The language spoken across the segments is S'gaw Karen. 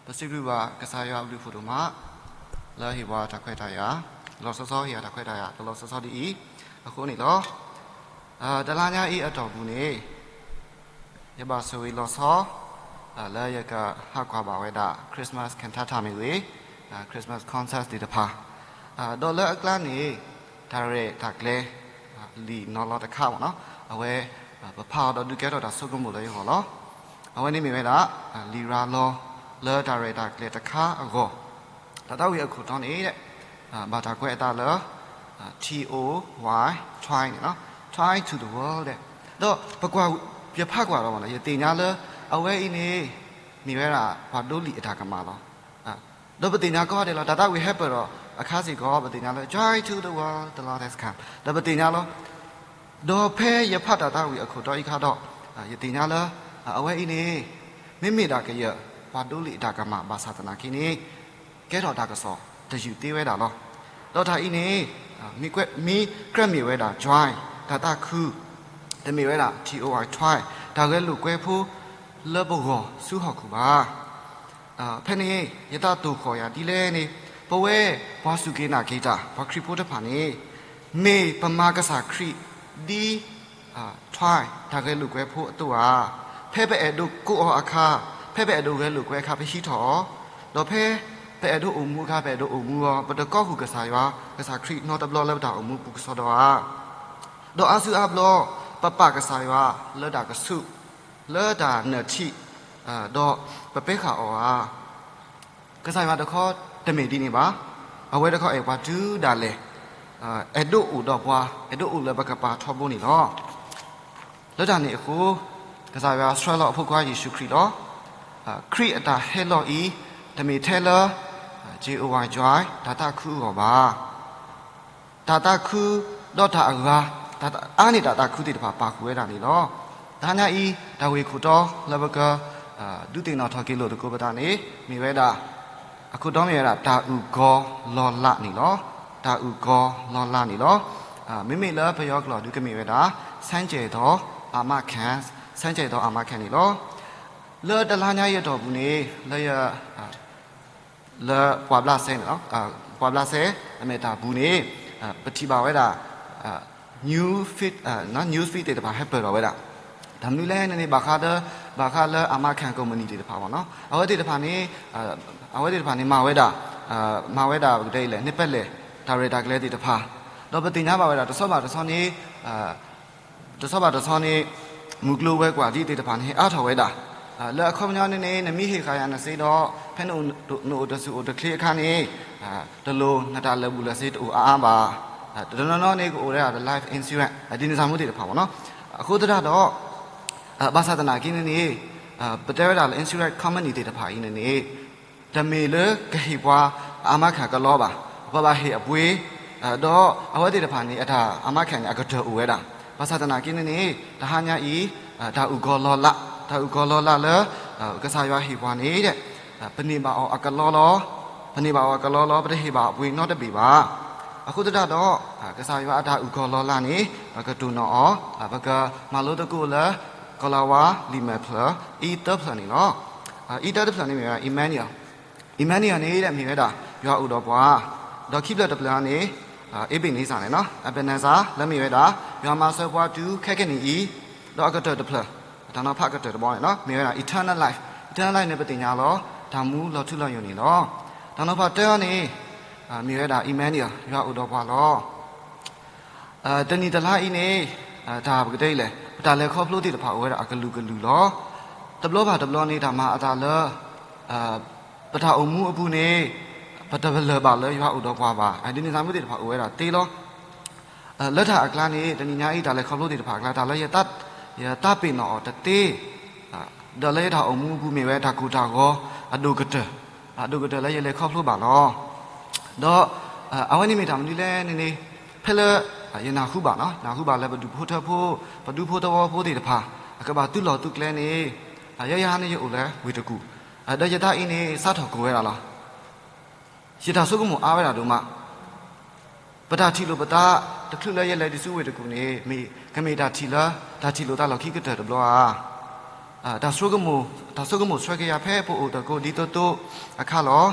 ပစံးဘျုးဘၣ်ကစၢ်ယွၤအဘျုးဖးဒိၣ်မး လၢဟ့ၣ်ပှၤတၢ်ခွဲးတၢ်ယာ်, လီၤဆီဆီဟ့ၣ်ယၤတၢ်ခွဲးတၢ်ယာ် တလီၤဆီဆီဒ်အံၤအဃိန့ၣ်လီၤ. တလါညါအံၤအတီၢ်ပူၤန့ၣ် ယဘၣ်ဆိၣ်ဂ့ၤလီၤဆီ လၢယကဟးကွၢ်ဘၣ်ဝဲဒၣ် Christmas cantata မ့ၢ်ဂ့ၤ, Christmas concert သ့ၣ်တဖၣ်, ဒီးလၢအကျါန့ၣ် တၢ်ရဲၣ်တၢ်ကျဲၤ လံာ်နီၤလီၤတခါမ့ၢ်နီၤ, အဝဲ ပဖးအီၤဒီးဒုးကဲထီၣ်တၢ်ဆိကမိၣ်လၢယဂီၢ်လီၤ. အဝဲန့ၣ်မ့ၢ်ဝဲဒၣ် လံာ်ရၤလီၤ လၢတၢ်ရဲၣ်တၢ်ကျဲၤတခါအဂီၢ်, တၢ်သးဝံၣ်အခိၣ်တီန့ၣ် ဘၣ်တၢ်ကွဲးအသးလၢ T O Y, try န့ၣ်လီၤ, try to the world ဒီးပကွၢ် ယဖးကွၢ်ဒီး ယသ့ၣ်ညါလၢ အဝဲအံၤန့ၣ် မ့ၢ်ဝဲဒၣ်ပှၤဒိလံာ်အတၢ်ကမၣ်လီၤ. ဒီးပသ့ၣ်ညါကိးဂၤဒဲးလီၤ, တၢ်သးဝံၣ်ဟဲပၢၢ်ဒီးအခါစ့ၢ်ကီး ပသ့ၣ်ညါလၢ Joy to the world, the Lord has come ဒီးပသ့ၣ်ညါလီၤ. ဒီးဖဲယဖးတၢ်သးဝံၣ်အခိၣ်တီအံၤအခါဒီး ယသ့ၣ်ညါလၢ အဝဲအံၤန့ၣ် မ့မ့ၢ်ဒၣ်ကယဲၢ် ပှၤဒိလံာ်အတၢ်ကမၣ်ဘၣ်ဆၣ်သနာ်က့န့ၣ် ကဲထီၣ်တၢ်ကစီၣ်တယုၢ်သ့ဝဲဒၣ်လီၤ. ဒီးတၢ်အံၤန့ၣ် မ့ၢ်ကြၢးမ့ၢ်ဝဲဒၣ် joy တၢ်သးခု, တမ့ၢ်ဝဲဒၣ် T O Y, try တၢ်ဂဲၤလိာ်ကွဲဖိလၢပဂီၢ်ဆူဟီၣ်ခိၣ်ဘၣ်. ဖဲန့ၣ် ယသးသိၣ်ဃီၣ်ယၤဒ်လဲၣ်န့ၣ် ပဝဲပှၤစူၢ်က့ၤနာ်က့ၤတၢ် ပှၤခရံာ်ဖိတဖၣ်န့ၣ် မ့ၢ်ပမၤကစၢ်ခရံာ်ဒ် try တၢ်ဂဲၤလိာ်ကွဲဖိအသိးဧါ. ဖဲပအဲၣ်ဒိးကိးအီၤအခါ, ဖဲပအဲၣ်ဒိးဂဲၤလိာ်ကွဲအခါ ပဟံးထီၣ်အီၤ, ဒီးဖဲပအဲၣ်ဒိးအိၣ်မူအခါ ပအဲၣ်ဒိးအိၣ်မူအီၤ, ပတကိးဃုာ်ကစၢ်ယွၤ, ကစၢ်ခရံာ်နီတဘျီလၢပတၢ်အိၣ်မူပူၤကစီဒီဧါ. ဒီးအါစုအါဘျီ ပပာ်ကစၢ်ယွၤလၢတၢ်ကဆူး, လၢတၢ်နၢၣ်ထံး, ဒီးပပဲဃာ်အီၤဧါ. ကစၢ်ယွၤတခီတမ့ၢ်ဒ်န့ၣ်ဘၣ်. အဝဲတခီအဲၣ်ပှၤတုၤဒၣ်လဲာ်, အဲၣ်ဒိးအိၣ်ဒီးပှၤ, အဲၣ်ဒိးအိၣ်လၢပကပၤထီဘိန့ၣ်လီၤ. လၢတၢ်န့ၣ်အဃိ ကစၢ်ယွၤဆှၢလီၤအဖိခွါယ့ၣ်ၡူးခရံာ်လီၤ. ခရံာ်အတၢ်ဟဲလီၤအံၤ တမ့ၢ်ထဲလၢ J O Y, joy တၢ်သးခုအဂီၢ်ဘၣ်. တၢ်သးခုဒီးတၢ်အဂၤ, တၢ်အါန့ၢ်တၢ်သးခုသ့ၣ်တဖၣ် ပာ်ဃုာ်ဝဲဒၣ်န့ၣ်လီၤ. တဟါညါအံၤ တၢ်ဂ့ၢ်ခိၣ်တီလၢပက ဒုးသ့ၣ်နီၣ်ထီၣ်က့ၤလိာ်သကိးပသးန့ၣ် မ့ၢ်ဝဲဒၣ်, အခိၣ်တီမ့ၢ်ဝဲဒၣ် တၢ်အုၣ်ကီၤလီၤလးန့ၣ်လီၤ. တၢ်အုၣ်ကီၤလီၤလးန့ၣ်လီၤ. မ့မ့ၢ်လၢပယီၤကျိာ်ဒုးကမ့ၢ်ဝဲဒၣ် ဆန်းကျယ်သောအာမခံ, ဆန်းကျယ်သောအာမခံန့ၣ်လီၤ. လၢတလါညါအံၤအတီၢ်ပူၤန့ၣ် လၢယ လၢပှၤဘျးစဲန့ၣ်လီၤ, ပှၤဘျးစဲ အမဲာ်တၢ်ပူၤန့ၣ် ပထံၣ်ဘၣ်ဝဲဒၣ် news feed, news feed သ့ၣ်တဖၣ်ဟဲပၢၢ်ထီၣ်ဝဲဒၣ်, တၢ်မနုၤလဲၣ်န့ၣ်န့ၣ် ဘၣ်ဃးလၢ ဘၣ်ဃးလၢ အာမခံ ကုမ္ပဏီသ့ၣ်တဖၣ်မ့ၢ်နီၤ, အဝဲသ့ၣ်တဖၣ်န့ၣ် အဝဲသ့ၣ်တဖၣ်န့ၣ် မၤဝဲဒၣ်, မၤဝဲဒၣ်ပကတဲအံၤလဲၣ် န့ၢ်ပလဲၢ်တၢ်ရဲၣ်တၢ်ကျဲၤသ့ၣ်တဖၣ်, ဒီးပသ့ၣ်ညါဘၣ်ဝဲဒၣ် တဆီဘၣ်တဆီန့ၣ် တဆီဘၣ်တဆီန့ၣ် မုၢ်ကျိၤဝဲၤကွာ်သ့ၣ်တဖၣ်န့ၣ် ဟဲအါထီၣ်ဝဲဒၣ်. လၢအခီပညီန့ၣ်န့ၣ် နမ့ၢ်ဟ့ၣ်ဃာ်ယၤနစ့ဒီး ဖဲနအိၣ်တဆူၣ်အိၣ်တချ့အခါန့ၣ် တလိၣ်နတၢ်လၢာ်ဘူၣ်လၢာ်စ့တအိၣ်အါအါဘၣ်. တနီၤနီၤန့ၣ် ကအိၣ်ဝဲဒၣ်ဒီး life insurance ဒ်န့ၣ်သးမူသ့ၣ်တဖၣ်မ့ၢ်နီၤ. အဃိသတးဒီး ဘၣ်ဆၣ်သနာ်က့န့ၣ်န့ၣ် ပတဲဝဲဒၣ်လၢ insurance company သ့ၣ်တဖၣ်အံၤန့ၣ်န့ၣ် တမ့ၢ်လၢကဟ့ၣ်ပှၤ အာမခံ ကလီဘၣ်. ပဘၣ်ဟ့ၣ်အပှ့ၤ, ဒီးအဝဲသ့ၣ်တဖၣ်န့ၣ် အတၢ် အာမခံ န့ၣ် အကတၢၢ်အိၣ်ဝဲဒၣ်. ဘၣ်ဆၣ်သနာ်က့န့ၣ်န့ၣ် တဟါညါအံၤ တၢ်အုၣ်ကီၤလီၤလး, တၢ်အုၣ်ကီၤလီၤလးလၢ ကစၢ်ယွၤဟ့ၣ်ပှၤန့ၣ် ပန့ၢ်ဘၣ်အီၤအကလီလီၤ. ပန့ၢ်ဘၣ်အီၤအကလီလီၤ, ပတဟ့ၣ်ဘၣ်အပှ့ၤနီတဘ့ၣ်ဘၣ်. အဃိသတးဒီး ကစၢ်ယွၤအတၢ်အုၣ်ကီၤလီၤလးန့ၣ် ပကတိၢ်နီၣ်အီၤ, ပကမၤလိသကိးလၢ ကီၤလၤဝါလံာ်မဲာ်ဖျၢၣ် အံသၢဖျၢၣ်န့ၣ်လီၤ. အံသၢတဖျၢၣ်န့ၣ်မ့ၢ်ဝဲ Emmanuel, Emmanuel န့ၣ်မ့ၢ်ဝဲဒၣ် ယွၤအိၣ်ဒီးပှၤ, ဒီးခံဖျၢၣ်တဖျၢၣ်န့ၣ် အ့ဘ့ၣ်နံစၢ်န့ၣ်လီၤ, Ebenezer လၢမ့ၢ်ဝဲဒၣ် ယွၤမၤစၢၤပှၤတုၤခဲကနံၣ်အံၤ, ဒီးအကတၢၢ်တဖျၢၣ်, တၢ်နီၤဖးအကတၢၢ်တဘီန့ၣ်လီၤ, မ့ၢ်ဝဲဒၣ် eternal life, eternal life န့ၣ် ပသ့ၣ်ညါလီၤ တၢ်မူလီၤထူလီၤယိာ်န့ၣ်လီၤ. တၢ်နီၤဖးတၢန့ၣ် မ့ၢ်ဝဲဒၣ် Emmanuel ယွၤအိၣ်ဒီးပှၤလီၤ. တနံၣ်တလါအံၤန့ၣ် တၢ်ပကတဲအံၤလဲၣ် ပတၢ်လဲၤခီဖျိသ့ၣ်တဖၣ်အိၣ်ဝဲဒၣ်အကလုာ်ကလုာ်လီၤ. တဘျီဘၣ်တဘျီန့ၣ် တၢ်မၤအသးလၢ ပတၢ်အိၣ်မူအပူၤန့ၣ် ပတပလၢၢ်ဘၣ်လၢယွၤအိၣ်ဒီးပှၤဘၣ်. ဒ်န့ၣ်သးမူသ့ၣ်တဖၣ်အိၣ်ဝဲဒၣ်သ့လီၤ. လၢတၢ်အကျါန့ၣ် တနံၤညါအံၤ တၢ်လဲၤခီဖျိသ့ၣ်တဖၣ်အကျါ တၢ်လၢ ယသးပ့ၤနီၣ်အီၤတသ့ ဒီးလၢယတၢ်အိၣ်မူအပူၤမ့ၢ်ဝဲတၢ်ကိၢ်တၢ်ဂီၤအဒိၣ်ကတၢၢ်, အဒိၣ်ကတၢၢ်လၢယလဲၤခီဖျိဘၣ်လီၤ. ဒီး အဝဲန့ၣ်မ့ၢ်တၢ်မနုၤလဲၣ်န့ၣ်န့ၣ် ဖဲလၢ ယနၢ်ဟူဘၣ်, နၢ်ဟူဘၣ်လၢပဒူၣ်ဖိထၢဖိ, ပဒူၣ်ဖိသဝီဖိသ့ၣ်တဖၣ် အကဘၣ်သုးလီၢ်သုးကျဲန့ၣ် ယဲယဟါန့ၣ်ယအိၣ်လၢဝ့ၢ်တကူၣ်, ဒီးယသးအံၤန့ၣ် စးထီၣ်ကိၢ်ဝဲဒၣ်လီၤ. ယတၢ်ဆိကမိၣ်အါဝဲဒၣ်ဒိၣ်မး ပတၢ်ထံၣ်လိာ်ပသး တချုးလၢယလဲၤဒံးဆူဝ့ၢ်တကူၣ်န့ၣ် မ့ၢ်ကမ့ၢ်တၢ်ထံၣ်လၢ တၢ်ထံၣ်လိာ်သးလီၢ်ခံကတၢၢ်တဘျီဧါ. တၢ်ဆိကမိၣ်ဆှၢက့ၤယၤဖဲပအိၣ်သကိးဒ်သိးသိးအခါလီၤ.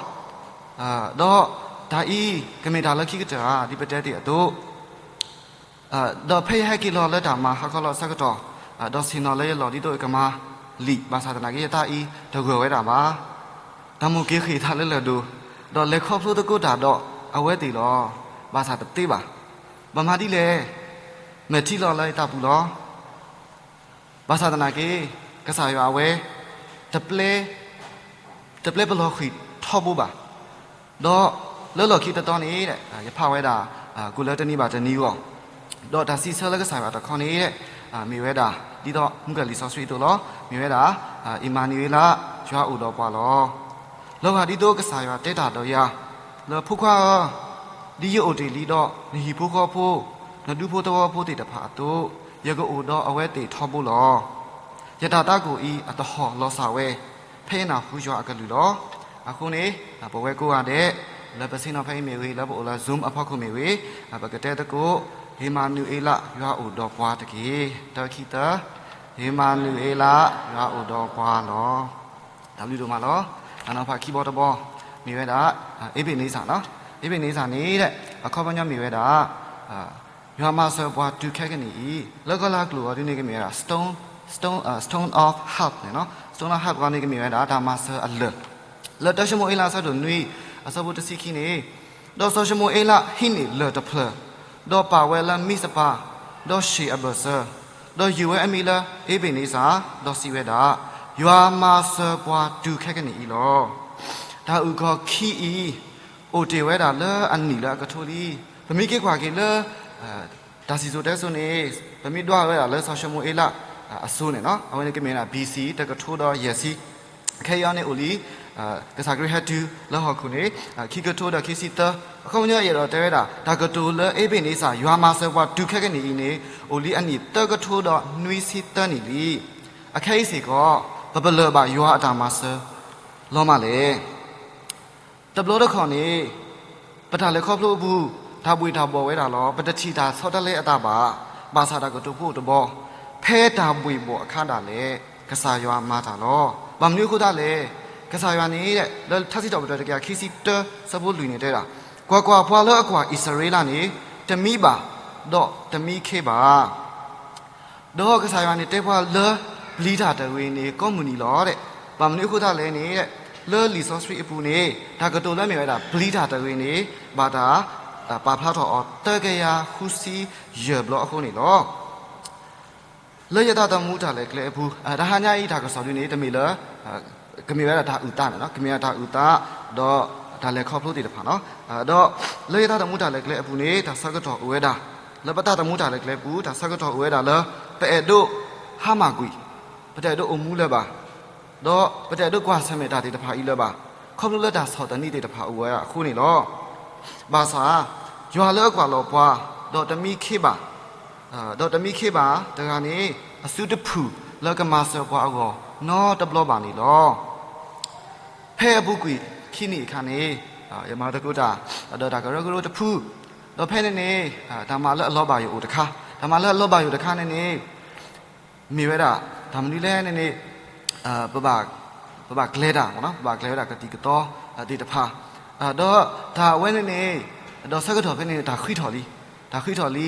ဒီးတၢ်အံၤ ကမ့ၢ်တၢ်လၢခံကတၢၢ်ဧါ ဒ်ပတဲတ့ၢ်အသိး, ဒီးဖဲယဟဲက့ၤလီၤလၢတၢ်မၤဟါခီလီၤအဆၢကတီၢ်, ဒီးဆ့ၣ်နီၤလၢယလီၢ်ဒ်သိးယကမၤလံာ် ဘၣ်ဆၣ်သနာ်က့ ယတၢ်အံၤတဂၢၢ်ဝဲဒၣ်ဘၣ်. တၢ်မိၣ်က့ၤဃ့ၢ်သးလၢလၢၢ်ဒိၣ်, ဒီးလဲၤခီဖျိသကိးတၢ်ဒီးအဝဲသ့ၣ်လီၤ. ဘၣ်ဆၣ်တသ့ဘၣ်. ဘၣ်မၤဒ်လဲၣ်. မဲာ်ထံလီၤလၢယတၢ်ပူၤလီၤ. ဘၣ်ဆၣ်သနာ်က့ ကစၢ်ယွၤအဝဲ တပျဲ တပျဲပလီၤဃံၢ်ထီဘိဘၣ်. ဒီးလၢလီၢ်ခံတတီၤန့ၣ် ယဖးဝဲဒၣ် ကိးလၢတနံၤဘၣ်တနံၤအဂီၢ်, ဒီးတၢ်စံးဆၢလၢကစၢ်ယွၤတခီန့ၣ် မ့ၢ်ဝဲဒၣ် ဒ်သိးမူကလံာ်စီဆှံအသိးလီၤ. မ့ၢ်ဝဲဒၣ် အ့မၤနူၤအ့လး ယွၤအိၣ်ဒီးပှၤလီၤ. လီၤဂာ်ဒ်သိးကစၢ်ယွၤတဲတၢ်ဒီးယၤ လၢဖိခွါဧၢ, ဒ်ယအိၣ်တ့ၢ်လံဒီးနဟံၣ်ဖိဃီဖိ, နဒူဖိသဝီဖိသ့ၣ်တဖၣ်အသိး, ယကအိၣ်ဒီးအဝဲသ့ၣ်ထီဘိလီၤ. ယတၢ်သးကိၣ်အံၤအတဟီၣ်လီၤစၢ်ဝဲ, ဖဲယနၢ်ဟူယွၤအကလုၢ်လီၤ. အဃိန့ၣ် ပဝဲကိးဂၤဒဲး လၢပဆ့ၣ်နီၤဖဲအံၤမ့ၢ်ဂ့ၤ, လၢပအိၣ်လၢ Zoom အဖီခိၣ်မ့ၢ်ဂ့ၤ, ပကတဲသကိး ဧ့မၤနူၤအ့လး ယွၤအိၣ်ဒီးပှၤတက့ၢ်. တၢ ခံ သၢ, ဧ့မၤနူၤအ့လး ယွၤအိၣ်ဒီးပှၤလီၤ. တၢ်ဘျုးဒိၣ်မးလီၤ. တၢ်နီၤဖးခံဘီတဘီ မ့ၢ်ဝဲဒၣ် အ့ဘ့ၣ်နံစၢ်, အ့ဘ့ၣ်နံစၢ်န့ၣ် အခီပညီမ့ၢ်ဝဲဒၣ် ယွၤမၤစၢၤပှၤတုၤခဲကနံၣ်အံၤ, လၢကီၢ်လါကျိာ်အီၤဒ်န့ၣ် ကမ့ၢ်ဝဲဒၣ် stone, stone, stone of help န့ၣ်, stone of help အီၤန့ၣ် ကမ့ၢ်ဝဲဒၣ် တၢ်မၤစၢၤအလၢၢ်. လၢတၢၡမူၤအ့လး အဆၢဒိၣ်နွံ အဆၢဖိတဆံခံန့ၣ်, ဒီးစီၤၡမူၤအ့လးဟံးန့ၢ်လၢၢ်တဖျၢၣ်, ဒီးပာ်ဝဲလၢမံးစပၤ, ဒီးရှ့ၣ်အဘၢၣ်စၢၤ, ဒီးယုၢ်ဝဲအမံၤလၢအ့ဘ့ၣ်နံစၢ်, ဒီးစံးဝဲဒၣ်, ယွၤမၤစၢၤပှၤတုၤခဲကနံၣ်အံၤလီၤ. တၢ်အုၣ်ကီၤခံအံၤ အိၣ်တ့ၢ်ဝဲဒၣ်လၢအနံၣ်လၢအကထိလံ. ပမ့ၢ်က့ၤကွၢ်က့ၤလၢ တၢ်စံၣ်စိၤတဲစိၤန့ၣ် ပမ့ၢ်ဒွးဝဲဒၣ်လၢစီၤၡမူၤအ့လးအစိၤန့ၣ်, အဝဲန့ၣ်ကမ့ၢ်ဝဲဒၣ် ဘီၣ်စံၣ် တကထိဒီးယဲၢ်ဆံ, ခဲအံၤအီၤန့ၣ်အိၣ်လံ ကစၢ်ခရံာ်ဟဲတုၤလၢဟီၣ်ခိၣ်န့ၣ် ခံကထိဒီးခံဆံသၢ. အခီပညီယအဲၣ်ဒိးတဲဝဲဒၣ် တၢ်ကတိၤလၢအ့ဘ့ၣ်နံစၢ် ယွၤမၤစၢၤပှၤတုၤခဲကနံၣ်အံၤန့ၣ် အိၣ်လံအနံၣ်သၢကထိဒီးနွံဆံသၢနံၣ်လံ. အခဲအံၤစ့ၢ်ကီး ပပလၢၢ်ဘၣ်ယွၤအတၢ်မၤစၢၤလီၤမးလဲၣ်. တဘျီတခီၣ်န့ၣ် ပတၢ်လဲၤခီဖျိအပူၤ တၢ်ဘှ့ၣ်တၢ်ဘှီၣ်ဝဲဒၣ်လီၤ. ပတထံၣ်တၢ်ဆီတလဲအသးဘၣ်. ဘၣ်ဆၣ်တၢ်ကတိၤဖိတဘီ ဖဲတၢ်ဘှ့ၣ်ဘှီၣ်အခါဒၣ်လဲာ် ကစၢ်ယွၤမၤတၢ်လီၤ. ဘၣ်မနုၤအဃိသတးလဲၣ်. ကစၢ်ယွၤန့ၣ် လၢထါစံးထီၣ်ပတြၢၤတကယၤခံဆံတၢ ဆၢဖိလွံၢ်န့ၣ်တဲဒၣ်, ကွၢ်ကွၢ်, ပှၤလၢအကွၢ်အံၣ်စရ့လးန့ၣ် တမံဘၣ်, ဒီးတမံခ့ဘၣ်. ဒီးကစၢ်ယွၤန့ၣ်တဲပှၤလၢပျံၤတၢ်တဂ့ၤန့ၣ် ကိးမုၢ်နံၤလီၤ. ဘၣ်မနုၤအဃိသတးလဲၣ်န့ၣ် လၢလံာ်စီဆှံအပူၤန့ၣ် တၢ်ကတိၤလၢမ့ၢ်ဝဲဒၣ်ပျံၤတၢ်တဂ့ၤန့ၣ် ဘၣ်တၢ်ပာ်ဖျါထီၣ်အီၤသၢကယၤဃုဆံယဲၢ်ဘျီအဃိန့ၣ်လီၤ. လၢယသးသမူတၢ်လဲၤကျဲအပူၤ, တဟါညါအံၤတၢ်ကစီၣ်ဒုန့ၣ် တမ့ၢ်လၢ ကမ့ၢ်ဝဲဒၣ်တၢ်အုၣ်သးန့ၣ်, ကမ့ၢ်ဝဲဒၣ်တၢ်အုၣ်သး ဒီးတၢ်လဲၤခီဖျိသ့ၣ်တဖၣ်လီၤ. ဒီးလၢယသးသမူတၢ်လဲၤကျဲအပူၤန့ၣ် တၢ်ဆၢကတီၢ်အိၣ်ဝဲဒၣ်, လၢပသးသမူတၢ်လဲၤကျဲအပူၤ တၢ်ဆၢကတီၢ်အိၣ်ဝဲဒၣ်လၢ ပအဲၣ်ဒိးဟါမၢ်ကွံာ်, ပတအဲၣ်ဒိးအိၣ်မူလၢၤဘၣ်, ဒီးပတအဲၣ်ဒိးကွၢ်ဆၢၣ်မဲာ်တၢ်သ့ၣ်တဖၣ်အံၤလၢၤဘၣ်, ခီဖျိလၢတၢ်ဆီၣ်သနံးသ့ၣ်တဖၣ်အိၣ်ဝဲအဃိန့ၣ်လီၤ. ဘၣ်ဆၣ် ယွၤလၢအကွၢ်လီၤပှၤ ဒီးတမံခ့ဘၣ် ဒီးတမံခ့ဘၣ်တဂၤန့ၣ် အစုတဖုၣ်လၢကမၤစၢၤပှၤအဂီၢ် နီတဘျီဘၣ်န့ၣ်လီၤ. ဖဲအပူၤကွံာ်ခံနံၣ်အခါန့ၣ် ယမၤသကိးတၢ် ဒီးတၢ်ကရၢကရိတဖု, ဒီးဖဲန့ၣ်န့ၣ် တၢ်မၤလၢအလီၤဘၣ်ယိၣ်အိၣ်တခါ, တၢ်မၤလၢအလီၤဘၣ်ယိၣ်တခါန့ၣ်န့ၣ် မ့ၢ်ဝဲဒၣ် တၢ်မနုၤလဲၣ်န့ၣ်န့ၣ် ပဘၣ်ကျဲၤတၢ်, ပဘၣ်ကျဲၤဝဲဒၣ်ကသံၣ်ကသီသ့ၣ်တဖၣ်, ဒီးတၢ်အဝဲန့ၣ်န့ၣ် ဒီးဆၢကတီၢ်ဖဲန့ၣ်န့ၣ် တၢ်ဃံထီၣ်လံ, တၢ်ဃံထီၣ်လ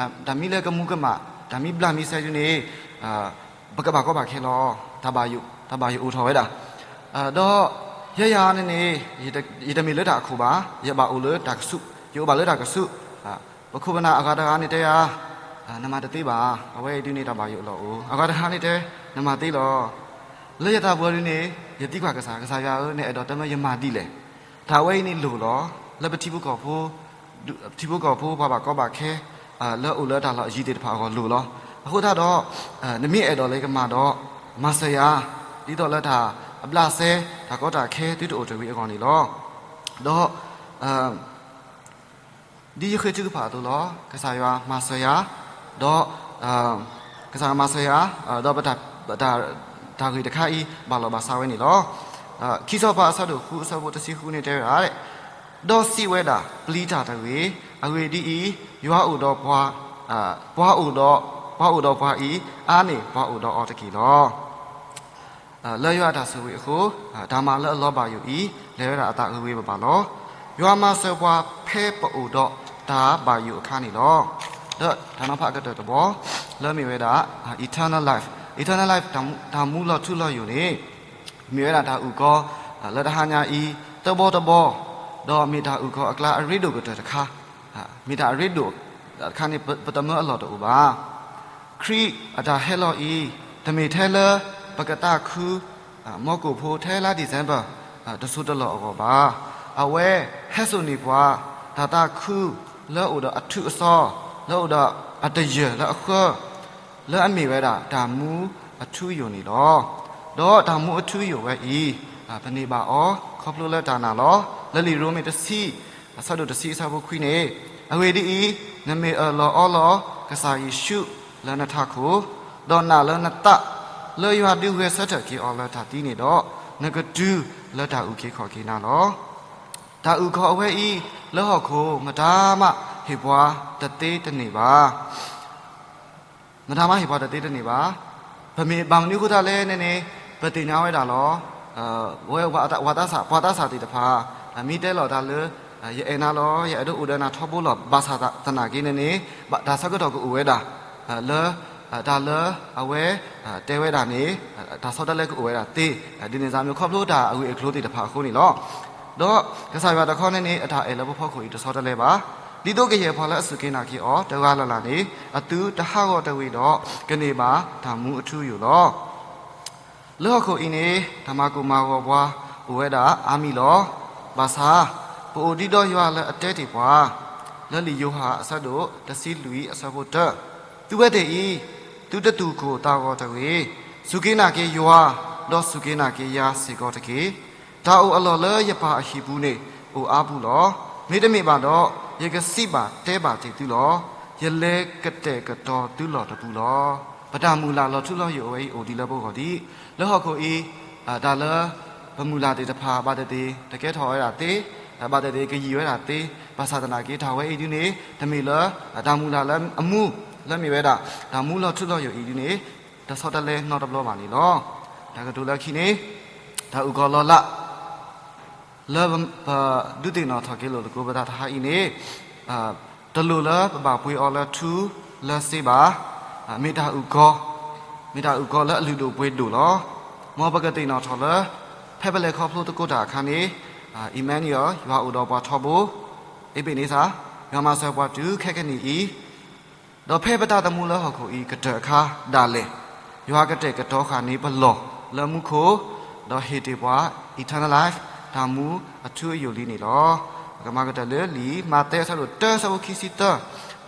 ံ, တၢ်မံလၢကမူကမၣ်, တၢ်မံဘျၣ်မံစဲဒ်န့ၣ် ပကဘၣ်ကီဘၣ်ခဲလီၤ. တၢ်ဘၣ်ယိၣ်, တၢ်ဘၣ်ယိၣ်အိၣ်ထီၣ်ဝဲဒၣ်, ဒီးယဲယၤန့ၣ်န့ၣ် ယတမ့ၢ်လၢတၢ်အခိၣ်ဘၣ်, ယဘၣ်အိၣ်လၢတၢ်ကဆူး, ယအိၣ်ဘၣ်လၢတၢ်ကဆူး, ပခိၣ်ပနၢ်အဂၤတဂၤန့ၣ်တဲယၤ, နမၤတသ့ဘၣ်, အဝဲအံၤဒုန့ၣ်တၢ်ဘၣ်ယိၣ်လီၤအိၣ်, အဂၤတဂၤန့ၣ်တဲ နမၤသ့လီၤ. လၢယသးပူၤဒုန့ၣ် ယသံကွၢ်ကစၢ်, ကစၢ်ယွၤဧၢ, နအဲၣ်ဒိးတဲမၢယမၤဒ်လဲၣ်. တၢ်အဝဲအံၤန့ၣ်လိၣ်လီၤ. လၢပထံဖိကီၢ်ဖိ, ထံဖိကီၢ်ဖိပှၤဘၣ်ကီဘၣ်ခဲ လၢအိၣ်လၢတၢ်လီၢ်အယံၤသ့ၣ်တဖၣ်အဂီၢ်လိၣ်လီၤ. အဃိသတးဒီး နမ့ၢ်အဲၣ်ဒိးလၢယကမၤဒီး မၤစၢၤယၤ, ဒ်သိးလၢတၢ်အဘျးစဲ တၢ်ကီတၢ်ခဲသုတအိၣ်တဂ့ၤအဂီၢ်န့ၣ်လီၤ. ဒီး ဒ်ယဃ့ထုကဖၣ်အသိးလီၤ. ကစၢ်ယွၤမၤစၢၤယၤ, ဒီး ကစၢ်ယွၤမၤစၢၤယၤ, ဒီးပတၢ်ဂ့ၢ်တခါအံၤ ဘၣ်လီၤဘၣ်စးဝဲန့ၣ်လီၤ. ခံစီၤပၤအဆၢဒိၣ်ဃု အဆၢဖိတဆံဃုန့ၣ်တဲဝဲဒၣ်, ဒီးစံးဝဲဒၣ်, ပျံၤတၢ်တဂ့ၤ, အဂ့ၢ်ဒ်အံၤ, ယွၤအိၣ်ဒီးပှၤ, ပှၤအိၣ်ဒီး, ပှၤအိၣ်ဒီးပှၤအံၤ အါန့ၢ်ပှၤအိၣ်ဒီးအီၤတက့ၢ်လီၤ. လၢယွၤအတၢ်ဆိၣ်ဂ့ၤအဃိ, တၢ်မၤလၢအလီၤဘၣ်ယိၣ်အံၤ လဲၤဝဲဒၣ်အသးဂ့ၤဂ့ၤဘၣ်ဘၣ်လီၤ. ယွၤမၤစၢၤပှၤဖဲပအိၣ်ဒီးတၢ်ဘၣ်ယိၣ်အခါန့ၣ်လီၤ. ဒီးတၢ်နီၤဖးကတၢၢ်တဘီ လၢမ့ၢ်ဝဲဒၣ် eternal life, eternal life တၢ်မူလီၤထူလီၤယိာ်န့ၣ် မ့ၢ်ဝဲဒၣ်တၢ်အုၣ်ကီၤ လၢတဟါညါအံၤ တဘီတဘီ, ဒီးမ့ၢ်တၢ်အုၣ်ကီၤအကျါအရ့ဒိၣ်ကတၢၢ်တခါ, မ့ၢ်တၢ်အရ့ဒိၣ်တခါန့ၣ် ပတမၢအလီၢ်တအိၣ်ဘၣ်. ခရံာ်အတၢ်ဟဲလီၤအံၤ တမ့ၢ်ထဲလၢပကသးခု မီကိာ်ဖိထဲလါ December တစိၤတလီၢ်အဂီၢ်ဘၣ်. အဝဲဟဲစိာ်န့ၢ်ပှၤ တၢ်သးခုလၢအိၣ်ဒီးအထူးအစီ, လၢအိၣ်ဒီးအတယၢၢ်လၢအဃၢ လၢအမ့ၢ်ဝဲဒၣ်တၢ်မူအထူအယိာ်န့ၣ်လီၤ. ဒီးတၢ်မူအထူအယိာ်ဝဲအံၤ ပန့ၢ်ဘၣ်အီၤခီဖျိလၢတၢ်နာ်လီၤ. လၢလံာ်ရိမ့ၤတဆံ အဆၢဒိၣ်တဆံအဆၢဖိခွံန့ၣ်, အဂ့ၢ်ဒ်အံၤ, နမ့ၢ်အၢၣ်လီၤအီလီၤကစၢ်ယ့ၣ်ၡူးလၢနထးခိၣ်, ဒီးနာ်လၢနသး လၢယွၤဒုးဂဲၤဆၢထၢၣ်က့ၤအီၤလၢတၢ်သံန့ၣ်ဒီး, နကတုၤလၢတၢ်အုၣ်က့ၤခီၣ်က့ၤနၤလီၤ. တၢ်အုၣ်ကီၤအဝဲအံၤ လၢဟီၣ်ခိၣ်မတၤမးဟ့ၣ်ပှၤတသ့တန့ၢ်ဘၣ်. မတၤမးဟ့ၣ်ပှၤတသ့တန့ၢ်ဘၣ်. ပမ့ၢ်ဘၣ်မနုၤအဃိသတးလဲၣ်န့ၣ်န့ၣ် ပသ့ၣ်ညါဝဲဒၣ်လီၤ. ဝဲပှၤသးစၢ်, ပှၤသးစၢ်သ့ၣ်တဖၣ် မ့ၢ်တဲလီၤတၢ်လၢ ယအဲၣ်နၤလီၤ, ယအဲၣ်ဒိးအိၣ်ဒီးနၤထီဘိလီၤ, ဘၣ်ဆၣ်သနာ်က့န့ၣ်န့ၣ် တၢ်ဆၢကတီၢ်ကအိၣ်ဝဲဒၣ် လၢ တၢ်လၢအဝဲတဲဝဲဒၣ်န့ၣ် တၢ်ဆီတလဲကအိၣ်ဝဲဒၣ်သ့, ဒ်န့ၣ်စ့ၢ်မ့ၢ်ခီဖျိတၢ်အဂ့ၢ်အကျိၤသ့ၣ်တဖၣ်အဃိန့ၣ်လီၤ. ဒီးကစၢ်ယွၤတခီန့ၣ်န့ၣ် အတၢ်အဲၣ်လၢပဖီခိၣ်အံၤတဆီတလဲဘၣ်. ဒ်သိးကယဲၢ်ပှၤလၢအစူၢ်က့ၤနာ်က့ၤအီၤ တဂၤလၢ်လၢ်န့ၣ် အသုတဟးဂီၤတဂ့ၤဒီး ကန့ၢ်ဘၣ်တၢ်မူအထူအယိာ်လီၤ. လၢဟီၣ်ခိၣ်အံၤန့ၣ် တၢ်မၤကိၢ်မၤဂီၤပှၤအိၣ်ဝဲဒၣ်အါမံၤလီၤ. ဘၣ်ဆၣ် ပအိၣ်ဒံးဒီးယွၤလၢအတဲတ့ၢ်ပှၤ လၢလံာ်ယိၤဟၣ်အဆၢဒိၣ်တဆံလွံၢ်အဆၢဖိတၢ, သုဝဲသ့ၣ်အံၤ သုတသူၣ်ကိၢ်သးဂီၤတဂ့ၤ, စူၢ်က့ၤနာ်က့ၤယွၤ, ဒီးစူၢ်က့ၤနာ်က့ၤယၤစ့ၢ်ကီးတက့ၢ်. တၢ်အိၣ်အလီၢ်လၢယပၢ်အဟံၣ်ပူၤန့ၣ် အိၣ်အါပူၤလီၤ. မ့တမ့ၢ်ဘၣ်ဒီး ယကစံးဘၣ်တဲဘၣ်တ့ၢ်သုလီၤ. ယလဲၤကတဲာ်ကတီၤသုလီၢ်တပူၤလီၤ. ပတၢ်မုၢ်လၢ်လီၤထူလီၤယိာ်အဝဲအံၤအိၣ်ဒံးလၢပဂီၢ်ဒံး, လၢဟီၣ်ခိၣ်အံၤ တၢ်လၢပမုၢ်လၢ်သ့ၣ်တဖၣ် ဘၣ်သ့ၣ်သ့ၣ် တကဲထီၣ်ဝဲဒၣ်သ့, ဘၣ်သ့ၣ်သ့ၣ် ကယံာ်ဝဲဒၣ်သ့, ဘၣ်ဆၣ်သနာ်က့ တၢ်ဝဲအံၤဒုန့ၣ် တမ့ၢ်လၢ တၢ်မုၢ်လၢ်လၢအမူ လၢမ့ၢ်ဝဲဒၣ် တၢ်မူလီၤထူလီၤယိာ်အံၤဒုန့ၣ် တဆီတလဲနီတဘျီဘၣ်န့ၣ်လီၤ. တၢ်ကတိၤလၢခံန့ၣ် တၢ်အုၣ်ကီၤလီၤလး လၢပဒုးသ့ၣ်နီၣ်ထီၣ်က့ၤလိာ်သကိးပသးတဟါအံၤန့ၣ် တလိၣ်လၢပဘၣ်ပှ့ၤအီၤလၢထူလၢစ့ဘၣ်. မ့ၢ်တၢ်အုၣ်ကီၤ, မ့ၢ်တၢ်အုၣ်ကီၤလၢအလုၢ်ဒိၣ်ပှ့ၤဒိၣ်လီၤ. မ်ပကသ့ၣ်နီၣ်ထီၣ်လၢ ဖဲပလဲၤခီဖျိသကိးတၢ်အခါန့ၣ် Emmanuel ယွၤအိၣ်ဒီးပှၤထီဘိ, Ebenezer ယွၤမၤစၢၤပှၤတုၤခဲကနံၣ်အံၤ ဒီးဖဲပတၢ်သမူလၢဟီၣ်ခိၣ်အံၤကတၢၢ်အခါဒၣ်လဲာ်, ယွၤကတဲာ်ကတီၤဃာ်န့ၢ်ပလီၢ်လၢမူခိၣ်, ဒီးဟ့ၣ်တ့ၢ်ပှၤ eternal life တၢ်မူအထူအယိာ်လံန့ၣ်လီၤ. ပကမၤကတၢၢ်လၢလံာ်မးသဲအဆၢဒိၣ်တၢအဆၢဖိခံဆံသၢ,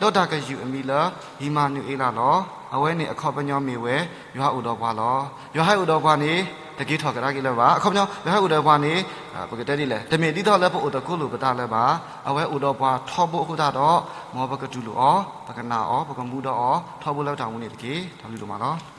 ဒီးတၢ်ကယူးအမံၤလၢ အံၣ်မၤနူၤအ့လးလီၤ. အဝဲန့ၣ်အခီပညီမ့ၢ်ဝဲ ယွၤအိၣ်ဒီးပှၤလီၤ. ယွၤဟဲအိၣ်ဒီးပှၤန့ၣ် တက့ၤထီၣ်ကဒါက့ၤလၢၤဘၣ်. အခီပညီ ယွၤဟဲအိၣ်ဒီးပှၤန့ၣ် ပကတဲဒ်လဲၣ်, တမ့ၢ်ဒ်သိးလၢပအိၣ်သကိးလိာ်ပသးလၢၤဘၣ်. အဝဲအိၣ်ဒီးပှၤထီဘိအဃိသတးဒီး မ်ပကတူၢ်လိာ်အီၤ, ပကနာ်အီၤ, ပကမူဒီးအီၤ ထီဘိလၢပတၢ်မူန့ၣ်တက့ၢ်. တၢ်ဘျုးဒိၣ်မးလီၤ.